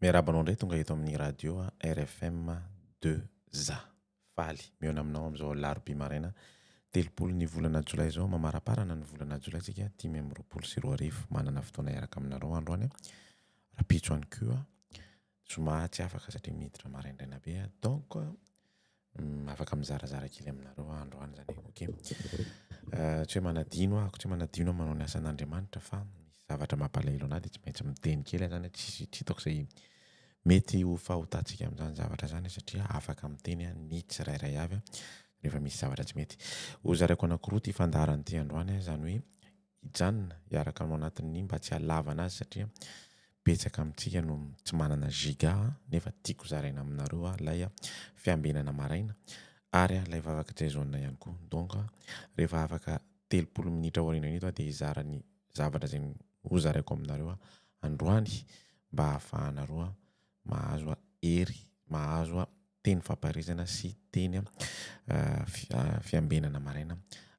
Miarahaba anao indray tonga eto amin'ny radio RFM 2 A. Faly mihaona aminao amin'izao alarobia maraina 30 ny volana jolay izao, mamaraparana ny volana jolay tsika 2025. Manana fotoana hiaraka aminareo androany, rahampitso ihany koa, zoma tsy afaka satria miditra maraindraina be donc afaka mizarazara kely aminareo aho androany zany e, ok. Tsy hoe manadino aho, tsy hoe manadino aho manao ny asan'Andriamanitra fa misy zavatra mampalahelo anahy dia tsy maintsy miteny kely aho zany, tsisy tsy hitako izay mety ho fahotantsika amin'izany zavatra izany satria afaka miteny ny tsirairay avy rehefa misy zavatra tsy mety. Ho zaraiko anankiroa ity fandaharana ity androany, izany hoe hijanona hiaraka ao anatin'ny mba tsy halavana azy satria betsaka amintsika no tsy manana giga nefa tiako zaraina aminareo ilay fiambenana maraina ary ilay vavaka Jason ihany koa. Donc rehefa afaka 30 minitra aoriana eto aho dia hizara ny zavatra izay ho zaraiko aminareo androany mba hahafahanareo mahazo hery, mahazo teny fampaherezana sy teny fiambenana maraina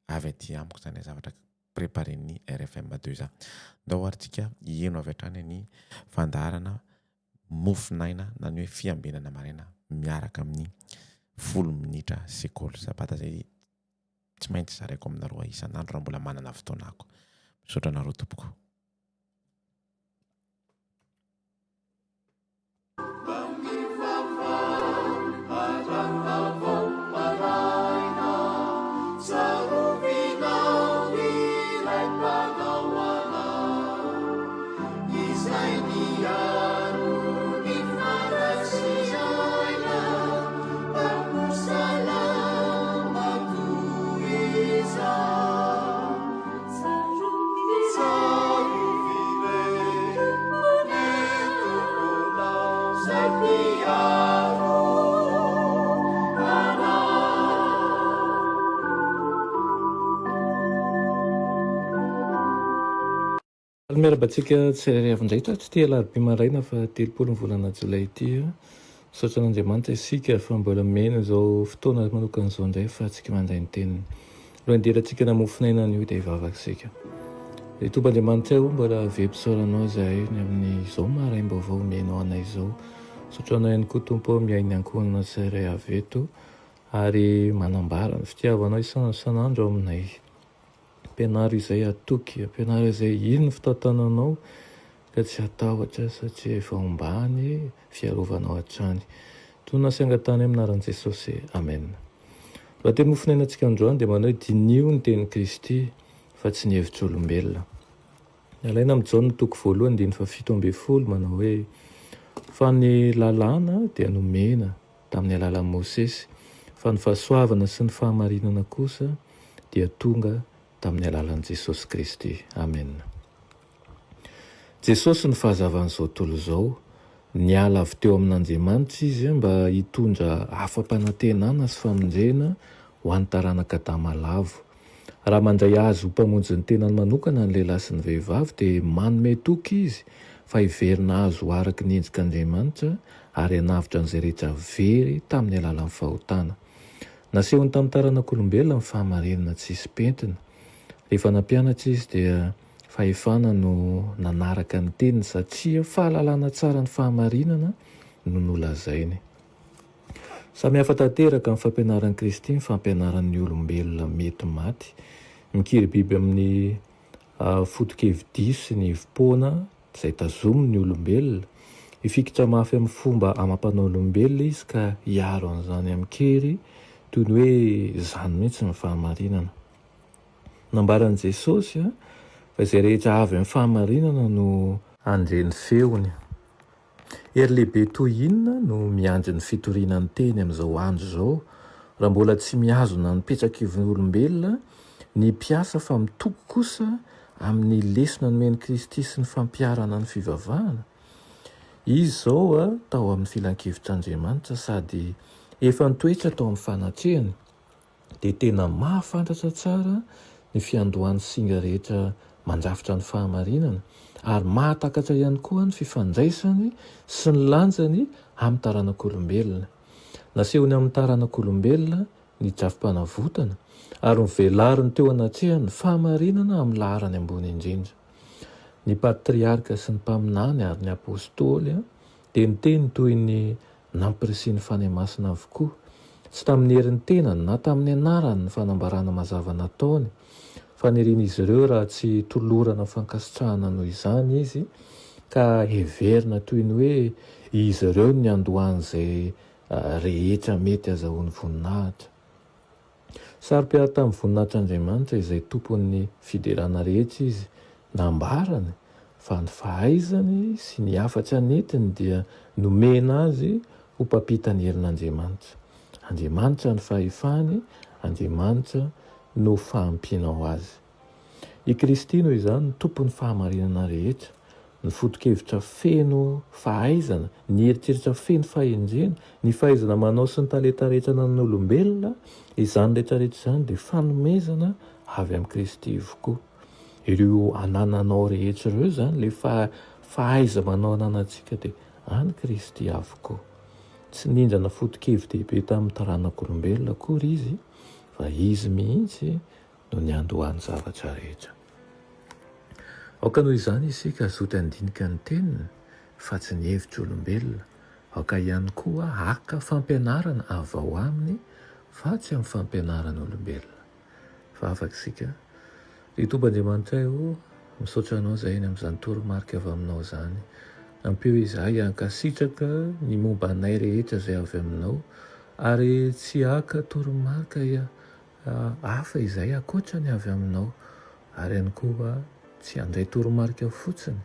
avy aty amiko izany zavatra préparen'ny RFM 2 A. Ndao ary tsika hiheno avy hatrany ny fandaharana mofon'aina na ny hoe fiambenana maraina miaraka amin'ny folo minitra sekoly sabata izay tsy maintsy zaraiko aminareo isan'andro raha mbola manana fotoana ako. Misaotra anareo tompoko. Miarahaba antsika tsirairay avy indray tato ity alarobia maraina faha 30 ny volana jolay ity. Misaotra an'Andriamanitra isika fa mbola omena izao fotoana manokana izao indray ahafahantsika mandray ny teniny. Alohan'ny hidirantsika any amofon'aina anio dia hivavaka isika. Ry Tompo Andriamanitray o, mbola velom-pisaoranao izahay ny amin'izao maraim-baovao omenao anay izao. Misaotra anao ihany koa Tompo o, miahy ny ankohonana tsirairay avy eto ary manambara ny fitiavanao isan'andro isan'andro ao aminay. Ampianaro izay hatoky, ampianaro izay hino ny fitantananao ka tsy hatahotra satria efa ombany fiarovanao hatrany. Tonona sy angatahana amin'ny anaran'i Jesosy. Amen. Raha teny mofonainantsika androany dia manao hoe diniho ny tenin'i Kristy fa tsy ny hevitr'olombelona. Alaina amin'i Jaona toko voalohany andininy faha-17 manao hoe fa ny lalàna dia nomena tamin'ny alalan'i Mosesy, fa ny fahasoavana sy ny fahamarinana kosa dia tonga tamin'ny alalan'i Jesosy Kristy. Amena. Jesosy no fahazavan'izao tontolo izao. Niala avy teo amin'Andriamanitra Izy mba hitondra hafa-panantenana sy famonjena ho an'ny taranak'Adama lavo. Raha mandray Azy ho Mpamonjy ny tenany manokana ny lehilahy sy ny vehivavy dia manome toky Izy fa hiverina azy ho araka ny endrik'Andriamanitra ary hanavotra an'izay rehetra very tamin'ny alalan'ny fahotana. Nasehony tamin'ny taranak'olombelona ny fahamarinana tsisy pentina. Rehefa nampianatra Izy dia fahefana no nanaraka ny teniny satria fahalalana tsara ny fahamarinana no nolazainy. Samy hafa tanteraka amin'ny fampianaran'i Kristy ny fampianaran'ny olombelona mety maty. Mikiribiby amin'ny foto-kevi-diso sy ny hevi-poana izay tazominy ny olombelona. Hifikitra mafy amin'ny fomba amam-panao olombelona izy ka hiaro an'izany amin-kery toy ny hoe izany mihitsy ny fahamarinana. Nambaran'i Jesosy fa izay rehetra avy amin'ny fahamarinana no handre ny feony. Hery lehibe toy inona no miandry ny fitoriana ny teny amin'izao andro izao, raha mbola tsy mihazona ny petrak'ivon'olombelona ny mpiasa fa mitoky kosa amin'ny lesona nomen'i Kristy sy ny fampiharana ny fivavahana? Izy izao tao amin'ny filankevitr'Andriamanitra sady efa nitoetra tao amin'ny fanatrehany. dia tena mahafantatra tsara ny fiandohan'ny singa rehetra mandrafitra ny fahamarinana ary mahatakatra ihany koa ny fifandraisany sy ny lanjany amin'ny taranak'olombelona. Nasehony amin'ny taranak'olombelona ny drafi-panavotana ary novelariny teo anatrehany ny fahamarinana amin'ny laharany ambony indrindra. Ny patriarka sy ny mpaminany ary ny apostoly. Dia niteny toy ny nampirisihin'ny Fanahy Masina avokoa, tsy tamin'ny herin'ny tenany na tamin'ny anarany ny fanambarana mazava nataony. Fanirian'izy ireo raha tsy tolorana fankasitrahana noho izany izy, ka heverina toy ny hoe izy ireo no niandohan'izay rehetra mety azahoany voninahitra. Saro-piaro tamin'ny voninahitr'Andriamanitra izay tompon'ny fiderana rehetra izy. Nambarany fa ny fahaizany sy ny hafatra nentiny dia nomena azy ho mpampita ny herin'Andriamanitra. Andriamanitra ny fahefany, Andriamanitra no fahampiana ho azy. I Kristy noho izany no tompon'ny fahamarinana rehetra, ny foto-kevitra feno fahaizana, ny eritreritra feno fahendrena, ny fahaizana manao sy ny talenta rehetra ananan'olombelona, izany rehetra rehetra izany dia fanomezana avy amin'i Kristy avokoa. Ireo anananao rehetra ireo izany, ilay fahaiza-manao ananantsika dia an'i Kristy avokoa. Tsy nindrana foto-kevi-dehibe tamin'ny taranak'olombelona akory Izy, fa Izy mihitsy no niandohan'ny zavatra rehetra. Aoka noho izany isika hazoto handinika ny Teniny fa tsy ny hevitr'olombelona. Aoka ihany koa haka fampianarana avy ao Aminy fa tsy amin'ny fampianaran'olombelona. Fa afaka isika. Ry Tompo Andriamanitray o, misaotra Anao izahay ny amin'izany toromarika avy Aminao izany. Ampio izahay hankasitraka ny momba anay rehetra izay avy Aminao ary tsy haka toromarika hafa izay ankoatra ny avy aminao, ary ihany koa tsy handray toromarika fotsiny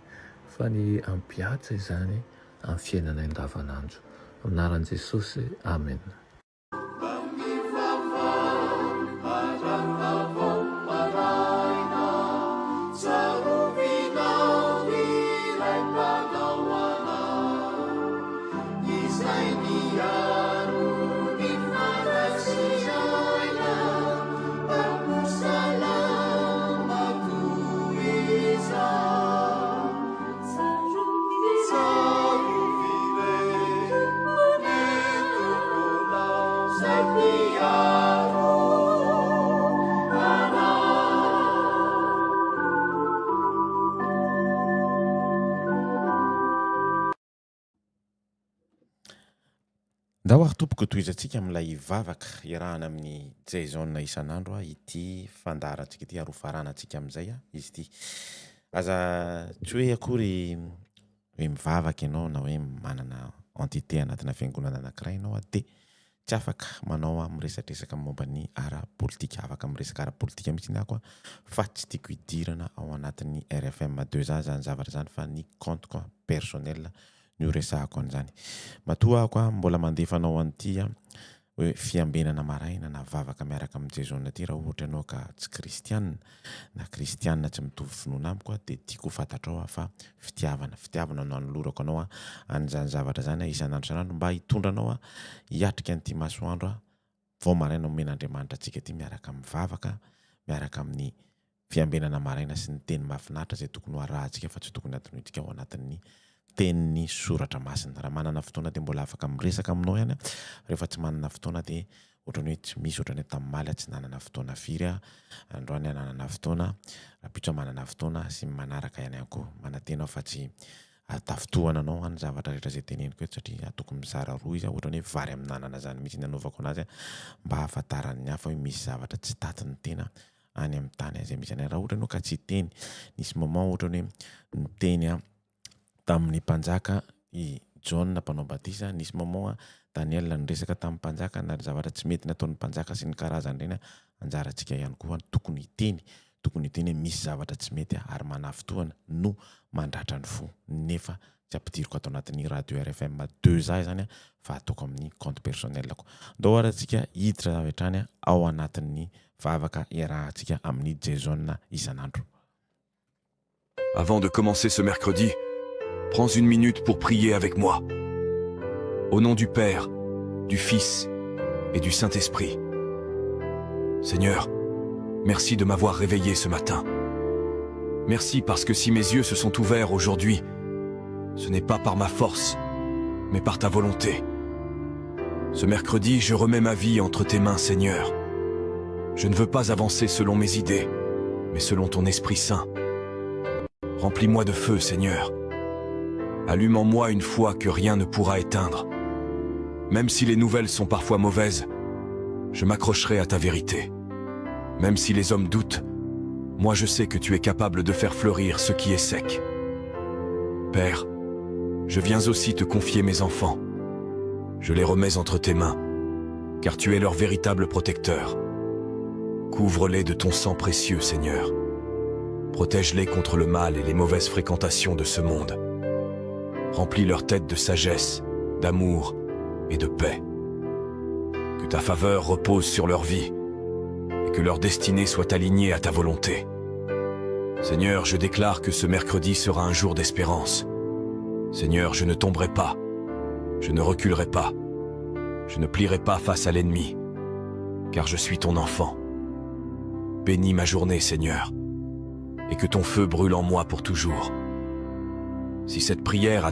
fa ny hampihatra izany amin'ny fiainanay andavanandro. Amin'ny anaran'i Jesosy, amena. Izay miaro ny fanahy sy aina, Mpanompo salama toy izao. Tsarovy re ny Tomponao, Izay mpiaro anao. Ndao ary tompoko tohizantsika amin'ilay vavaka iarahana amin'i Jason isan'andro ity fandaharantsika ity ary ho faranantsika amin'izay izy ity. Aza tsy hoe akory hoe mivavaka ianao na hoe manana entité anatina fiangonana anankiray ianao dia tsy afaka manao miresadresaka momba ny ara-politika. Afaka miresaka ara-politika mihitsy ny ako fa tsy tiako hidirana ao anatin'ny RFM deux A izany zavatra izany fa ny compte-ko personnel no iresahako an'izany. Matoa ako mbola mandefa anao an'ity hoe fiambenana maraina na vavaka miaraka amin'i Jason ity raha ohatra ianao ka tsy kristiana na kristiana tsy mitovy finoana amiko dia tiako ho fantatrao aho fa fitiavana, fitiavana no anolorako anao an'izany zavatra izany isan'andro isan'andro mba hitondra anao hiatrika an'ity masoandro vao maraina omen'Andriamanitra antsika ity miaraka amin'ny vavaka, miaraka amin'ny fiambenana maraina sy ny teny mahafinaritra izay tokony ho arahantsika fa tsy tokony hadinointsika ao anatin'ny tenin'ny soratra masina. Raha manana fotoana dia mbola afaka miresaka aminao ihany aho, rehefa tsy manana fotoana dia ohatran'ny hoe tsy misy, ohatran'ny hoe tamin'ny omaly aho tsy nanana fotoana firy aho, androany aho nanana fotoana, rahampitso aho manana fotoana sy ny manaraka ihany ihany koa. Manantena aho fa tsy hahatafintohana anao ny zavatra rehetra izay teneniko eto satria ataoko mizara roa izy, ohatran'ny hoe vary amin'anana izany mihitsy ny anaovako anazy mba hahafantaran'ny hafa hoe misy zavatra tsy tatin'ny tena any amin'ny tany izay misy anay. Raha ohatra ianao ka tsy hiteny, nisy moment ohatra hoe niteny aho tamin'ny mpanjaka i Jaona mpanao batisa, nisy moment Daniel niresaka tamin'ny mpanjaka na ny zavatra tsy mety nataon'ny mpanjaka sy ny karazany ireny, anjarantsika ihany koa tokony hiteny, tokony hiteny hoe misy zavatra tsy mety ary manafintohina no mandratra ny fo nefa tsy ampidiriko ato anatin'ny radio RFM deux A izany fa ataoko amin'ny compte personnel-ko. Ndao ary antsika hiditra avy hatrany ao anatin'ny vavaka iarahantsika amin'i Jason isan'andro. Avant de commencer ce mercredi, prends une minute pour prier avec moi. Au nom du Père, du Fils et du Saint-Esprit. Seigneur, merci de m'avoir réveillé ce matin. Merci parce que si mes yeux se sont ouverts aujourd'hui, ce n'est pas par ma force, mais par ta volonté. Ce mercredi, je remets ma vie entre tes mains, Seigneur. Je ne veux pas avancer selon mes idées, mais selon ton Esprit Saint. Remplis-moi de feu, Seigneur. Allume en moi une foi que rien ne pourra éteindre. Même si les nouvelles sont parfois mauvaises, je m'accrocherai à ta vérité. Même si les hommes doutent, moi je sais que tu es capable de faire fleurir ce qui est sec. Père, je viens aussi te confier mes enfants. Je les remets entre tes mains, car tu es leur véritable protecteur. Couvre-les de ton sang précieux, Seigneur. Protège-les contre le mal et les mauvaises fréquentations de ce monde. Remplis leur tête de sagesse, d'amour et de paix. Que ta faveur repose sur leur vie et que leur destinée soit alignée à ta volonté. Seigneur, je déclare que ce mercredi sera un jour d'espérance. Seigneur, je ne tomberai pas, je ne reculerai pas, je ne plierai pas face à l'ennemi, car je suis ton enfant. Bénis ma journée, Seigneur, et que ton feu brûle en moi pour toujours. Si cette prière a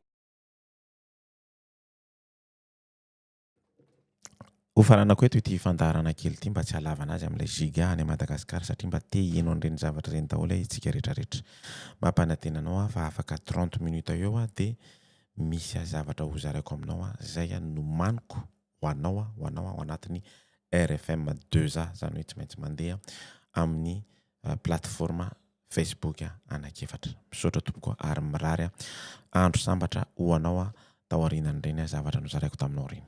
Hofaranako eto ity fandaharana kely ity mba tsy halavana azy amin'ilay giga any Madagasikara satria mba te hiheno an'ireny zavatra ireny daholo isika rehetrarehetra. Mampanantena anao aho fa afaka trente minutes eo aho dia misy zavatra hozaraiko aminao izay nomaniko ho anao ho anao ao anatin'ny RFM deux A, izany hoe tsy maintsy mandeha amin'ny plateforme Facebook anankiefatra. Misaotra tompoko ary mirary andro sambatra ho anao taorianan'ireny zavatra nozaraiko taminao ireny.